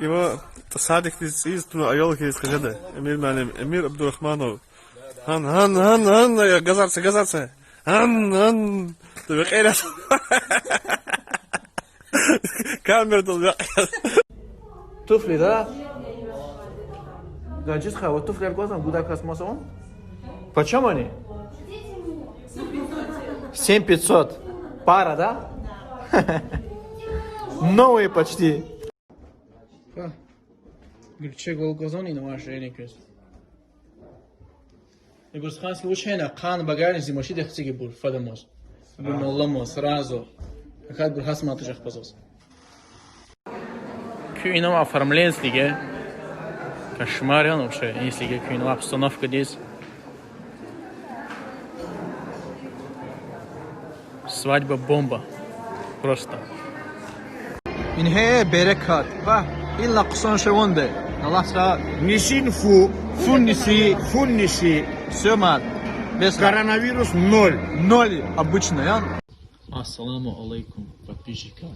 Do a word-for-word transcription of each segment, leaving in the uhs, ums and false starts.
Има садикдиз цӀийиз туна аял хьиз хъижеда. Эмир муаллим, Эмир Абдурахманов. Гьан, гьан, гьан, гьан, я, газарца, газарца. Гьан, гьан. Ту векьер яз. Камерадал векь яз. Туфли, да? Гажиз хва, вот туфли гвазан гуда кас масон. Почем они? Семь пятьсот. Пара, да? Новые почти. Ха. Гуьрчег вал гвазан ина ваш эниквез. Игуз ханский вуч хьана, хъан багажник зи машиндихъ эцигибур фадамаз. Бу малламаз сразу. Акадбур гьасматаж ахпазаз. Куь инава оформление силиге. Кошмар ян вообще, и силиге куь инава обстановкадиз. Свадьба бомба. Просто. Ингье берекат. Ва илла хъсан шей ванде. Аллагьса. Нисин фу. Фу ниси. Фу ниси. Всё, мат. Без коронавирус ноль. Ноль обычно, я? Ассаламу алейкум, подписчикар.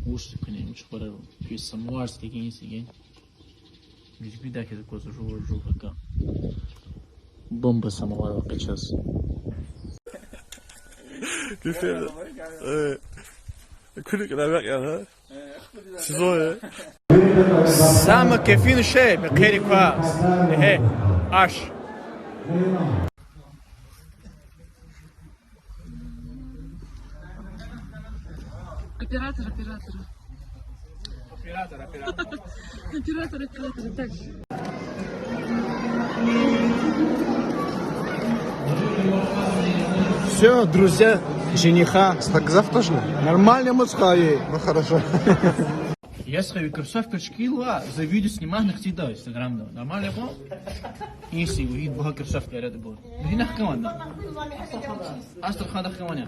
Вуч куьне, вуч хварар? Куь самовар силиге, силиге. Гуьзгуьдаказ аквазва жув-жув гьакӀа. Бомба самовар къе чаз. Кефир. Э, куьлик лавек яна. Сезон я. Сама кефин шей, мехъерик ква. Эхе, аш. Оператор, оператор. Оператор, оператор. Оператор, оператор, так. Всё, друзья жениха. Стак завтра же? Нормально, мы с Хаей. Ну, хорошо. Я схави кроссовка шкила, за видео снимать на хтида Инстаграмда. Нормально бу? Инси, ви бу кроссовка яра бу. Дина хкавана. Астраханьда хкавана.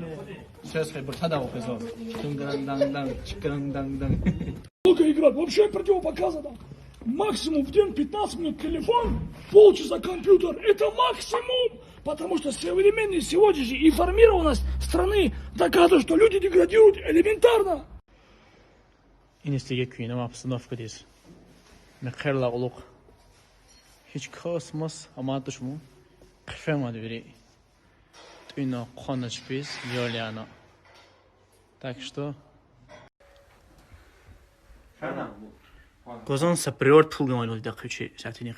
Сейчас хай бурхада указал. Тунгаран дан дан, чикран дан дан. Сколько играть? Вообще противопоказано. Максимум в день пятнадцать минут телефон, полчаса компьютер. Это максимум. Потому что современная сегодня же информированность страны доказывает, что люди деградируют элементарно. Иниз тиге куьнава обстановкадиз. Мехъерилай кьулухъ гьич кас-мас амайди туш ман, хъфемад вири. ТӀуьна, хъвана чпиз, ял яна. Так что, гвазан са приоритет пул гана лугьудай хъуьчи сятиник.